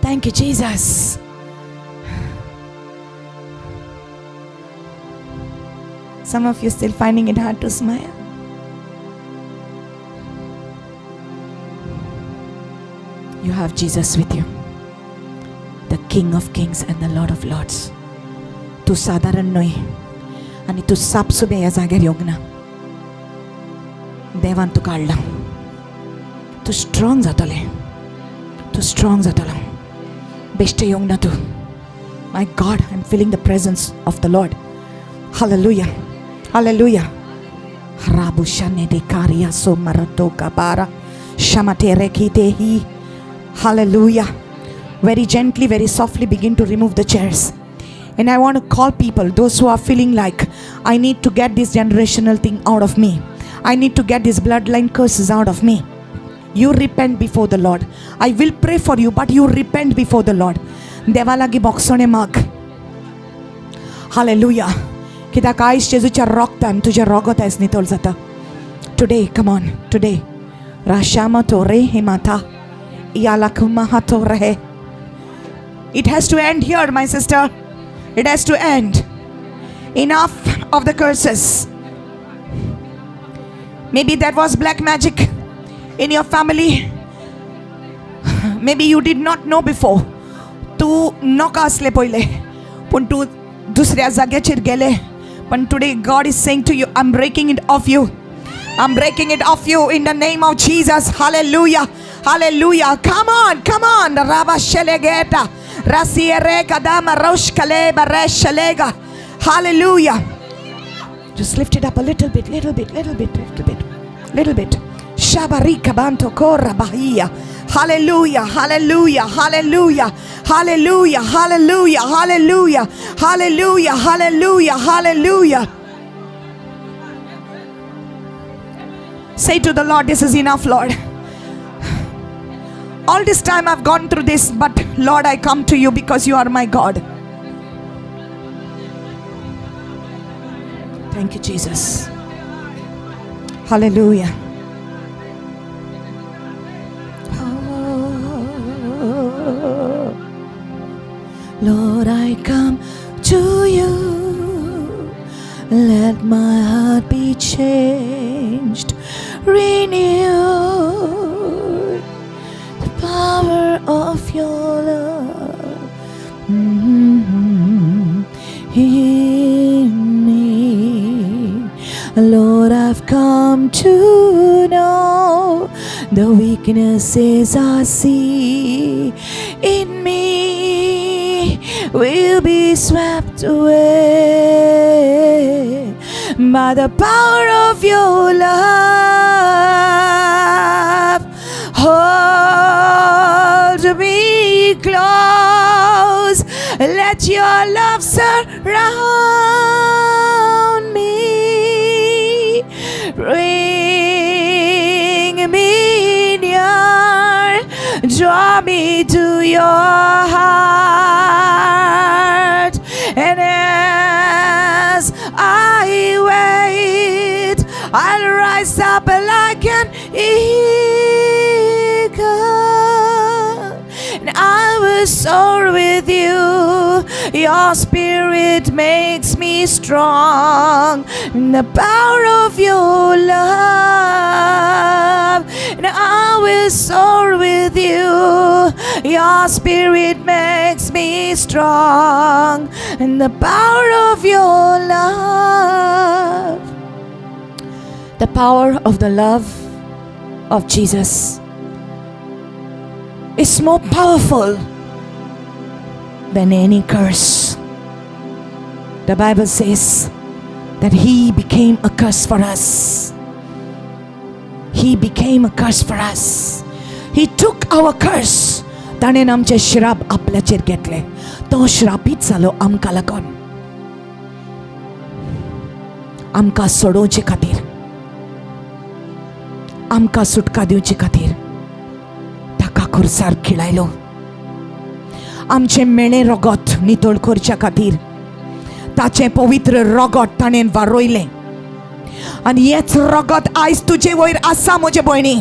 Thank you, Jesus. Some of you still finding it hard to smile. You have Jesus with you, the King of Kings and the Lord of Lords. तूं सादारण न्हय आनी तूं सापसुबे ह्या जाग्यार येवंक ना. देवान तुका हाडला. तूं स्ट्रॉंग जातलें, तूं स्ट्रॉंग जातलो. बेश्टें येवंक ना तूं. My God, I am feeling the presence of the Lord. Hallelujah, hallelujah. राबुशाने de karia so marato kabara shamatere kite hi. Hallelujah. Very gently, very softly begin to remove the chairs. And I want to call people, those who are feeling like, I need to get this generational thing out of me. I need to get this bloodline curses out of me. You repent before the Lord. I will pray for you, but you repent before the Lord. देवा लागीं भोगसणें माग. Hallelujah. कित्याक आयज जेजूच्या रोगतान तुजें रोगत आयज नितळ जाता. Today, come on, today. राशामा तोरे हिमाता यालाकुमा तोरे. It has to end here, my sister. It has to end. Enough of the curses. Maybe that was black magic in your family. Maybe you did not know before. तूं नाका आसलें पयलें, पूण तूं दुसऱ्या जाग्याचेर गेले. पण today God is saying to you, I am breaking it off you. I'm breaking it off you in the name of Jesus. Hallelujah. Hallelujah. Come on, come on. Rava shelegeta. Rasiere kadama rosh kaleba reshalega. Hallelujah. Just lift it up a little bit, little bit, little bit, little bit, little bit. Shabarika banto korra bahia. Hallelujah, hallelujah, hallelujah, hallelujah, hallelujah, hallelujah, hallelujah, hallelujah, hallelujah. Say to the Lord, this is enough, Lord. All this time I've gone through this, but Lord, I come to you because you are my God. Thank you, Jesus. Hallelujah. Oh, Lord, I come to you. Let my heart be changed, renewed. The power of your love in me. Lord, I've come to know the weaknesses I see in me will be swept away by the power of your love. Hold me close. Let your love surround me. Bring me near. Draw me to your heart. And as I wait, I'll rise up like an eagle. And I will soar with you. Your spirit makes me strong. In the power of your love. And I will soar with you. Your spirit makes me strong. In the power of your love. The power of the love of Jesus is more powerful than any curse. The Bible says that He became a curse for us. He became a curse for us. He took our curse. ताणें आमचे श्राप आपल्याचेर घेतले. तो श्रापीत जालो आमकां लागून, आमकां सोडोवचे खातीर, आमकां सुटका दिवचे खातीर ताका खुर्सार खिळायलो. आमचें मेळें रगत नितळ करच्या खातीर ताचें पवित्र रगत ताणें वारोयलें. आनी हेच रगत आयज तुजे वयर आसा, म्हजे भयणी.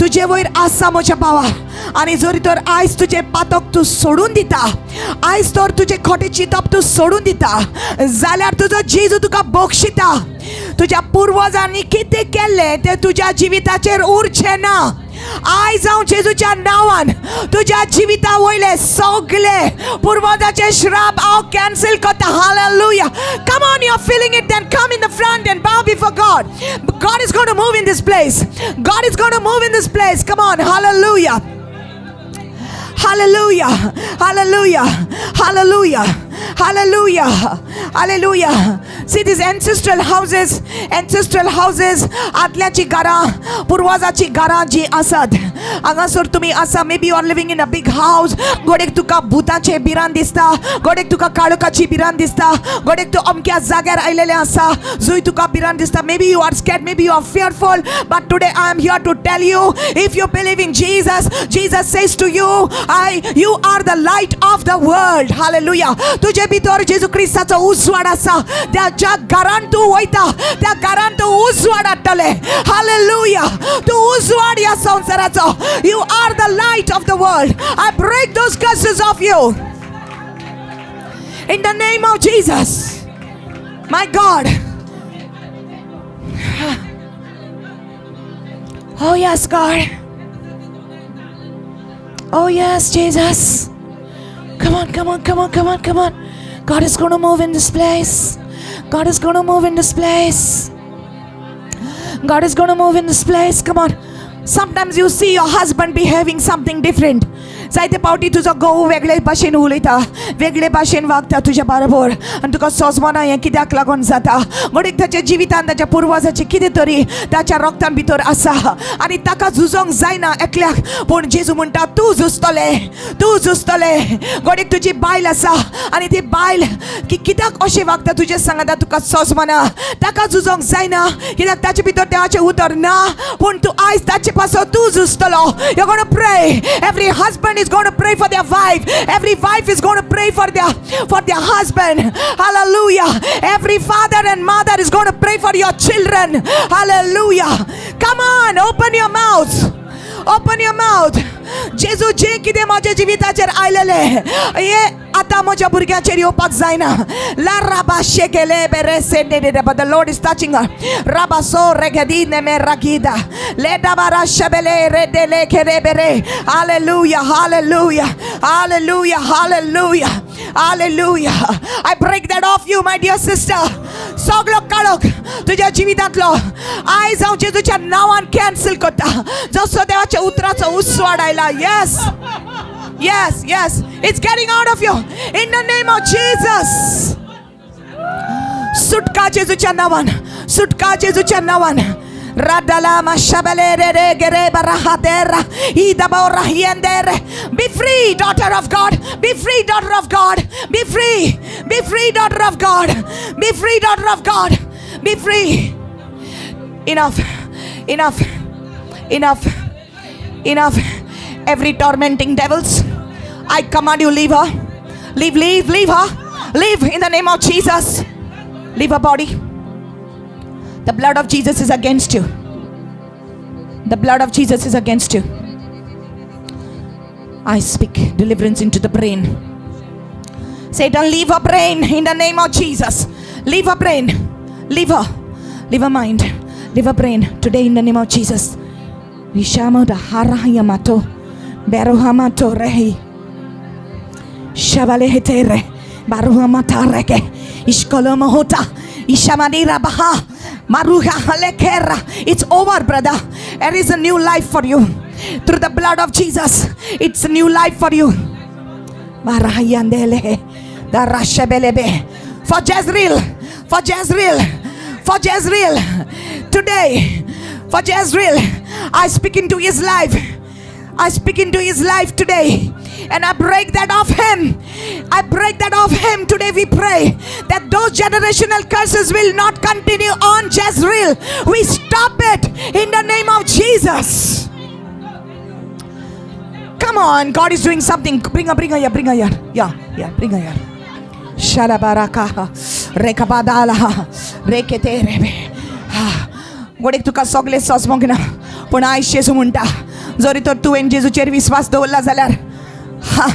तुजे वयर आसा म्हज्या भावा. आनी जरी तर आयज तुजें पातक तूं सोडून दिता, आयज तर तुजें खोटें चिंतप तूं सोडून दिता जाल्यार तुजो जेजू तुका बक्षिता. तुज्या पुर्वजांनी कितें केल्लें तें तुज्या जिविताचेर उरचें ना. आयज हांव जेजूच्या नांवान तुज्या जिविता वयले सगळे पुर्वजाचे श्राप हांव कॅन्सल करता. Hallelujah. Come on, you are feeling it, then come in the front and bow before God. God is going to move in this place. God is going to move in this place. Come on, hallelujah. Hallelujah. Hallelujah. Hallelujah. Hallelujah. Hallelujah. See these ancestral houses, ancestral houses, आदल्याची घरां, पुर्वजाची घरां जी आसात, हांगासर तुमी आसा. Maybe you are living in a big house. घोडेक तुका भुताचे भिरांत दिसता, घोडेक तुका काळोखाची भिरांत दिसता, घोडेक तूं अमक्या जाग्यार आयलेलें आसा जंय तुका भिरांत दिसता. Maybe you are scared, maybe you are fearful, but today I am here to tell you, if you believe in Jesus, Jesus says to you, I you are the light of the world. Hallelujah. तुजे भितर जेजू क्रिस्ताचो उजवाड आसा. त्या ज्या घरान तूं वयता त्या घरान तूं उजवाड हाडटले. Hallelujah. तूं उजवाड ह्या संवसाराचो. You are the light of the world. I break those curses off you in the name of Jesus. My God. Oh yes, God. Oh yes, Jesus. Come on, come on, come on, come on, come on. God is going to move in this place. God is going to move in this place. God is going to move in this place. Come on. Sometimes you see your husband behaving something different. जायते पावटी तुजो घोव वेगळे भाशेन उलयता, वेगळे भाशेन वागता तुज्या बरोबर आनी तुका सोजमना हें कित्याक लागून जाता. घडयेक ताच्या जिवितान ताच्या पुर्वजाचें कितें तरी ताच्या रोगतान भितर आसा आनी ताका झुजोंक जायना एकल्याक. पूण जेजू म्हणटा, तूं झुजतले, तूं झुजतले. घडयेक तुजी बायल आसा आनी ती बायल की कित्याक अशें वागता तुजे सांगता तुका सोजमना. ताका झुजोंक जायना कित्याक ताचे भितर देवाचें उतर ना. पूण तूं आयज ताचे पासून तूं झुजतलो. You gonna pray. Every husband is going to pray for their wife. Every wife is going to pray for their husband. Hallelujah. Every father and mother is going to pray for your children. Hallelujah. Come on, open your mouth. Open your mouth. जेजू, जे कितें म्हज्या जिविताचेर आयलेलें हे आतां म्हज्या भुरग्याचेर येवपाक जायना. ला राबा शेकेले बेरे सेंडे. But the Lord is touching her. राबा सो रेगदी ने रागीदा ले दाबारा शबेले रे देले खेरे बेरे. Hallelujah, hallelujah, hallelujah, hallelujah, hallelujah. I break that off you, my dear sister. सगलो काळोख तुज्या जिवितांतलो आयज हांव जेजूच्या नांवान कॅन्सल करता. जसो देवाच्या उतराचो उजवाड आयला. Yes, it's getting out of you in the name of Jesus. सुटका जेजूच्या नावान, सुटका जेजूच्या नावान. Radala mashabale re re gere barahadera idabora hiendere. Be free, daughter of God. Be free, daughter of God. Be free. Be free, daughter of God. Be free, daughter of God. Be free. Enough. Enough. Enough. Enough. Every tormenting devils, I command you, leave her. Leave, leave, leave her. Leave in the name of Jesus. Leave her body. The blood of Jesus is against you. The blood of Jesus is against you. I speak deliverance into the brain. Satan, leave her brain in the name of Jesus. Leave her brain. Leave her. Leave her mind. Leave her brain today in the name of Jesus. Rishamo da harahayamato. Beruhamato rehi. Shabale hetere. Baruhamatareke. Ishkolomohota. Ishamanira baha. Maruha halekera. It's over, brother. There is a new life for you. Through the blood of Jesus. It's a new life for you. Marahayandele. Darashabelebe. For Jezreel. For Jezreel. For Jezreel. Today. For Jezreel. I speak into his life. I speak into his life today. And I break that off him. I break that off him. Today we pray that those generational curses will not continue on Jezreel. We stop it in the name of Jesus. Come on, God is doing something. Bring her, bring her here, bring her here. Yeah, bring her here. Shalabaraka, rekabadala, reketerebe. घोडेक तुका सगळे सोजमोंक ना, पूण आयज जेजू म्हणटा. जरी तर तुवें जेजूचेर विस्वास दवरला जाल्यार. हा,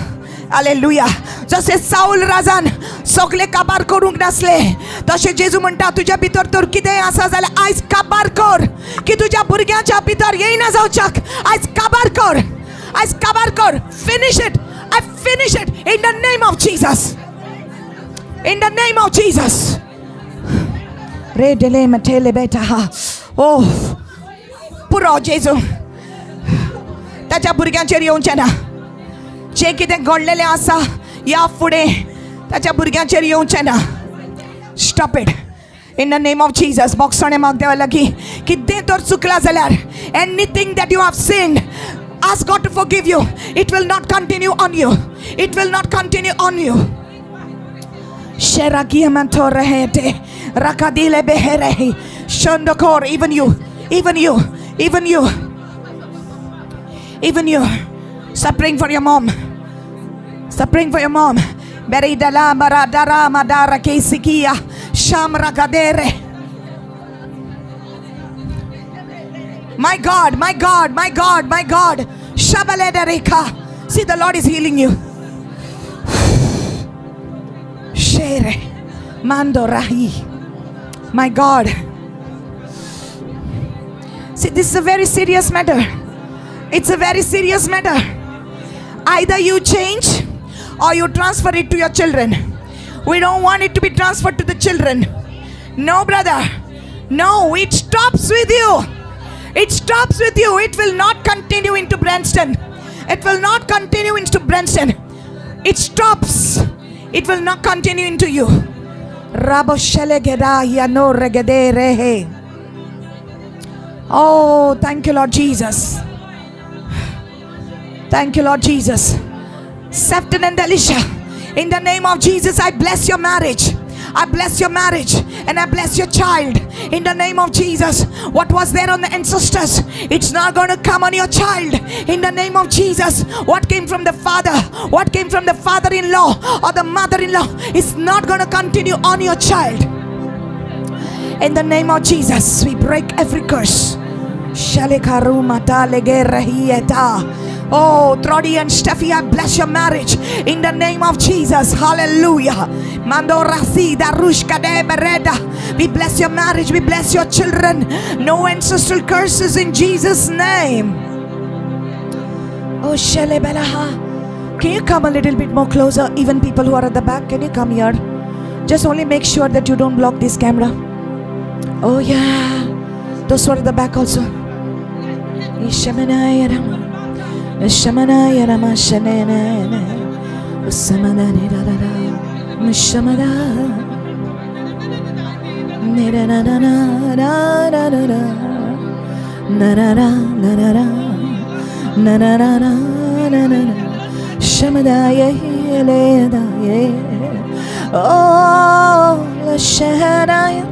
हालेलुया. जशें साऊल राजान सगळे काबार करूंक नासले, तशें जेजू म्हणटा, तुज्या भितर तर कितेंय आसा जाल्यार आयज काबार कर, की तुज्या भुरग्यांच्या भितर येयना जावच्याक. आयज काबार कर, आयज काबार कर. Finish it. I finish it in the name of Jesus, in the name of Jesus. रे डेले मठेले बेटा. हा, ओ पुरो. जेजू, ताच्या भुरग्यांचेर येवचें ना. जें कितें घडलेलें आसा, ह्या फुडें ताच्या भुरग्यांचेर येवचें ना. Stop it in the name of Jesus. भोगसणें माग देवा लागीं. कितें तर चुकलां जाल्यार, anything that you have sinned, ask God to forgive you. It will not continue on you. It will not continue on you. Sheragiamanto rehete, rakadile beherehi, shondokor. Even you, even you, even you, even you. Start praying for your mom. Start praying for your mom. Beridala maradara madara kesikia shamra gadere. My God, my God, my God, my God. Shabalederika. See, the Lord is healing you. Shere Mando Rahi. My God. See, this is a very serious matter. It's a very serious matter. Either you change or you transfer it to your children. We don't want it to be transferred to the children. No, brother. No, it stops with you. It stops with you. It will not continue into Branston. It will not continue into Branston. It stops. It will not continue into you. Rabo shelegeda yano regede rehe. Oh, thank you, Lord Jesus. Thank you, Lord Jesus. Sefton and Alicia, in the name of Jesus, I bless your marriage. I bless your marriage and I bless your child in the name of Jesus. What was there on the ancestors, it's not going to come on your child in the name of Jesus. What came from the father, what came from the father in law or the mother in law, is not going to continue on your child. In the name of Jesus, we break every curse. Shalekarumatalegerahiyeta. Oh, Trody and Steffi, I bless your marriage in the name of Jesus. Hallelujah. Mando rasida rushka de bereda. We bless your marriage. We bless your children. No ancestral curses in Jesus' name. Oh, Shele Belaha. Can you come a little bit more closer? Even people who are at the back, can you come here? Just only make sure that you don't block this camera. Oh, yeah. Those who are at the back also. Ishamanaya Rama. Ishamanaya Rama Shanena. Usamanani da da da. Mushamada. Na na na na na na na na. Na na na na na na. Na na na na na na na. Shamadaya le da ye. Oh, la shahanaya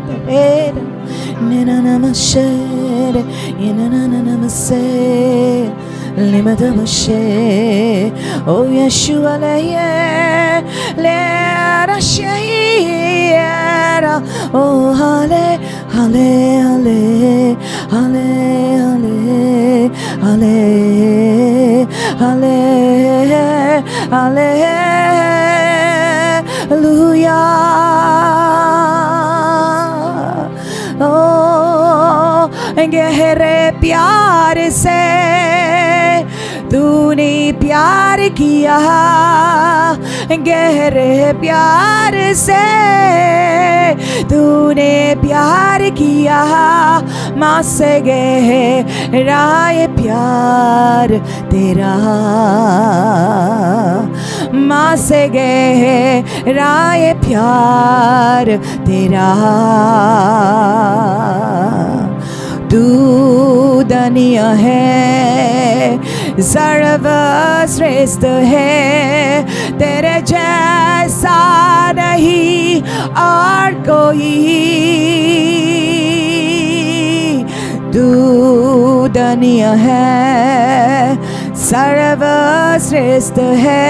na na na shere na na na na se limadabashe. Oh, Yeshua le ye le rashiera. Oh, hale hale hale hale hale hale hale hallelujah. Oh, गहरे प्यार से तूने प्यार किया, गहरे प्यार से तूने प्यार किया, माँ से गहरा ये प्यार तेरा, माँ से गहरा ये प्यार तेरा. तू धन्य है, सर्वश्रेष्ठ है, तेरे जैसा नहीं और कोई. तू धन्य है, सर्वश्रेष्ठ है,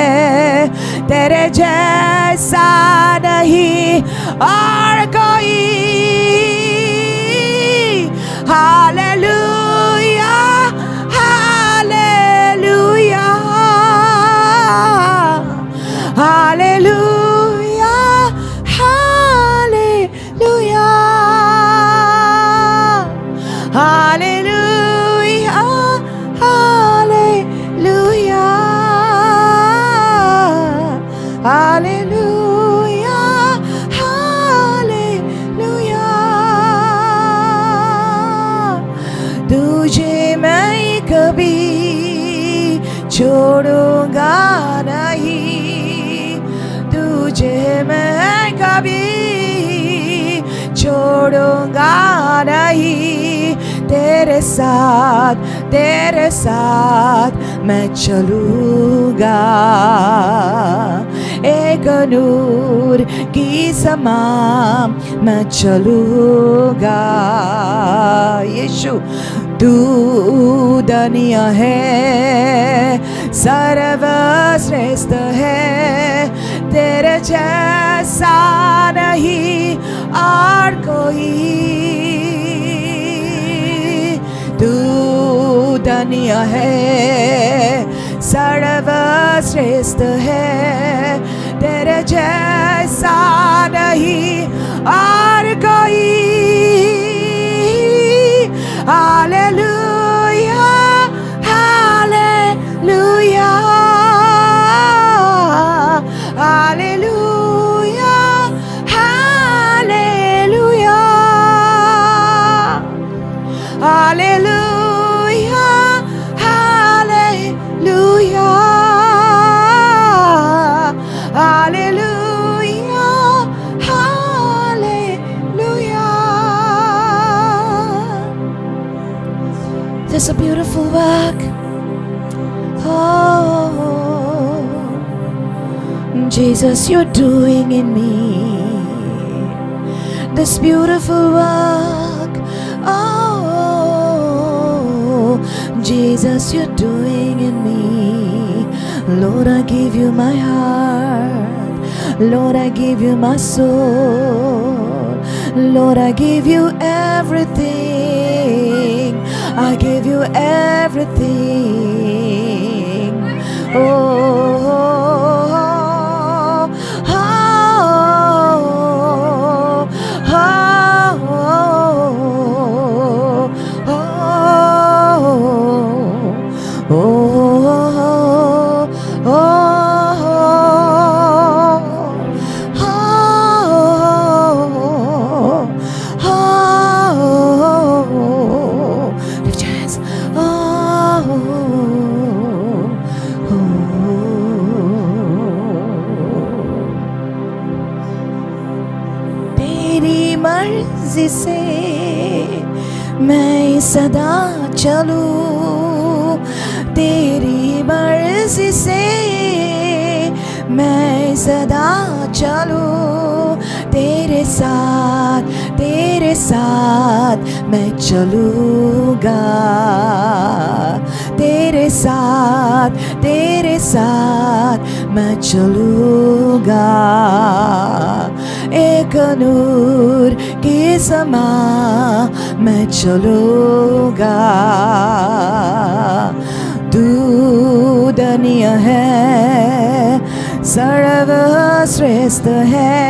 तेरे जैसा नहीं और कोई. Hallelujah, hallelujah. कभी छोड़ूंगा नहीं। तेरे साथ मैं चलूंगा, एक नूर की समा मैं चलूंगा। यीशु तू धन्य है, सर्वश्रेष्ठ है, तेरे जैसा नहीं और कोई। तू धन्य है, सर्वश्रेष्ठ है, तेरे जैसा नहीं और कोई। Hallelujah, hallelujah, hallelujah, hallelujah, hallelujah, hallelujah, hallelujah, hallelujah. There's a beautiful work. Oh, Jesus, you're doing in me this beautiful work. Oh, Jesus, you're doing in me. Lord, I give you my heart. Lord, I give you my soul. Lord, I give you everything. I give you everything. Oh, oh, oh, oh, oh, oh, oh, oh. Lift your hands. Oh, oh. तेरी मर्जी से मैं सदा चलूं, तेरी मर्जी से मैं सदा चलूं, तेरे साथ मैं चलूँगा, तेरे साथ मैं चलूँगा, एक नूर की समा मैं चलूँगा। तू धन्य है, सर्वश्रेष्ठ है,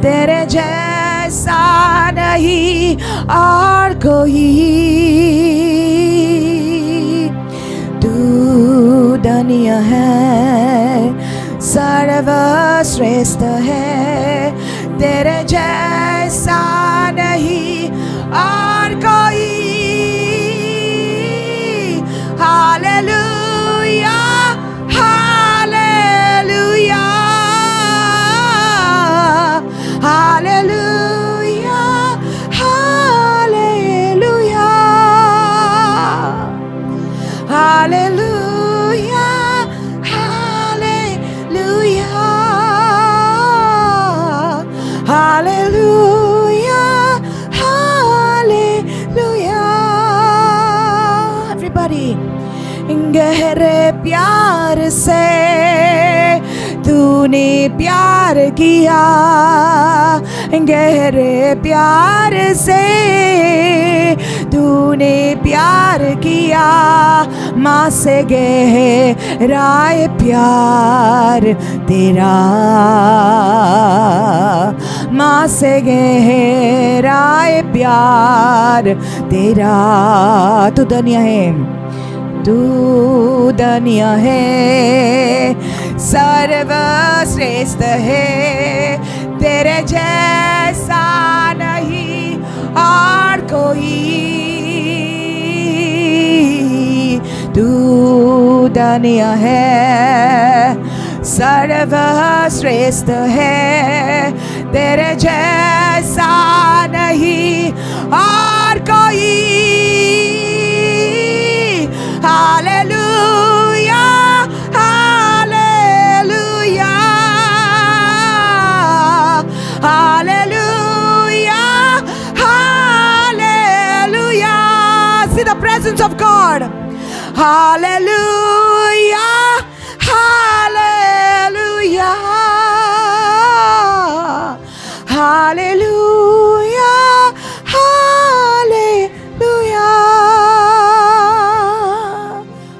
तेरे जैसा नहीं और कोई। तू धन्य है, सर्वश्रेष्ठ है, तेरे जैसा नहीं और कोई। Hallelujah, hallelujah, hallelujah, hallelujah, hallelujah, hallelujah, hallelujah, hallelujah. Everybody. गहरे प्यार से तूने प्यार किया, गहरे प्यार से तूने प्यार किया, माँ से गहरा प्यार तेरा, माँ से गहरा प्यार तेरा। तू धन्य है, तू धन्य है, सर्वश्रेष्ठ है, तेरे जैसा नहीं और कोई। तू धन्य है, सर्वश्रेष्ठ है, तेरे जैसा नहीं और कोई। Hallelujah, hallelujah, hallelujah, hallelujah. See the presence of God. Hallelujah, hallelujah, hallelujah, hallelujah.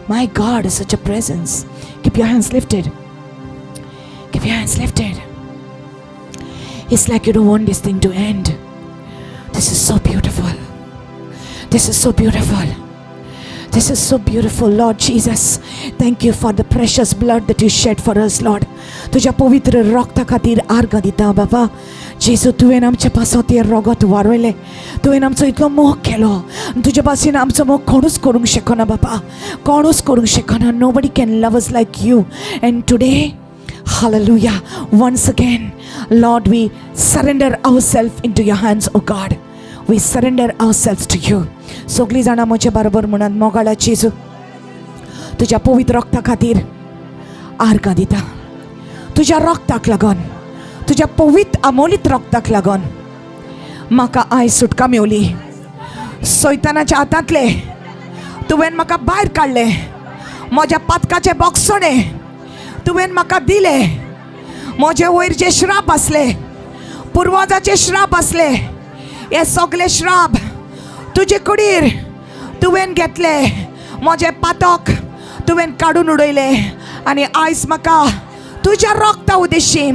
My God is such a presence. Keep your hands lifted. Keep your hands lifted. It's like you don't want this thing to end. This is so beautiful. This is so beautiful. This is so beautiful, Lord Jesus. Thank you for the precious blood that you shed for us, Lord. तुझ्या पवित्र रक्ता खातीर आर्गां दिता बाबा जेजू. तुवें आमच्या पासत हें रगत वारयलें. तुवें आमचो इतलो मोग केलो. तुज्या भाशेन आमचो मोग कोणूच करूंक शकना बाबा, कोणूच करूंक शकना. Nobody can love us like you. And today, hallelujah, once again, Lord, we surrender ourselves into your hands, oh God. We surrender ourselves to you. सगळीं जाणां म्हजे बरोबर म्हणत, मोगाळा जेजू, तुज्या पवित्र रक्ता खातीर आर्गां दिता. तुज्या रक्ताक लागून, तुज्या पवित्र अमोलीत रक्ताक लागून म्हाका आयज सुटका मेवली. सैतानाच्या हातांतले तुवें म्हाका भायर काडलें. म्हज्या पातकाचे बोगसणे तुवें म्हाका दिले. म्हजे वयर जे श्राप आसले, पुर्वजाचे श्राप आसले, हे सगळे श्राप तुजे कुडीर तुवें घेतले. म्हजें पातक तुवें काडून उडयलें आनी आयज म्हाका तुज्या रक्ता उद्देशी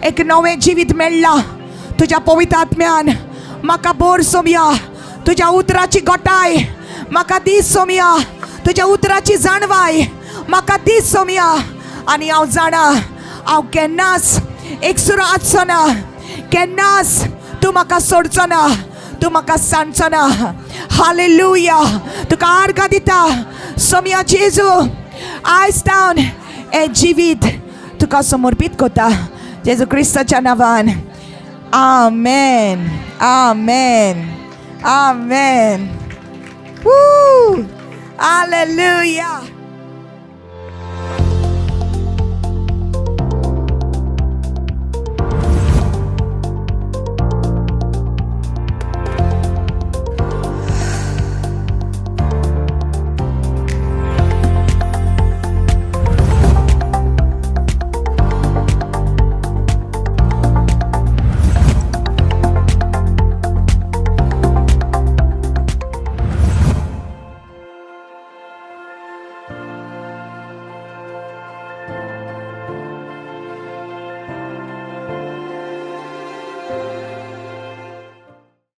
एक नवें जिवीत मेळ्ळां. तुज्या पवित्र आत्म्यान म्हाका भर सोमया. तुज्या उतराची गोटाय म्हाका दी सोमया. तुज्या उतराची जाणवाय म्हाका दी सोमया. आनी हांव जाणा, हांव केन्नाच एकसुरो आसचो ना. केन्नाच तूं म्हाका सोडचो ना, तूं म्हाका सांडचो ना. हालेलुया. तुका आर्गां दिता सोमया जेजू. आयज तावन हें जिवीत तुका समर्पीत करता, जेजू क्रिस्ताच्या नांवान. आमेन, आमेन, आमेन. Woo! Hallelujah.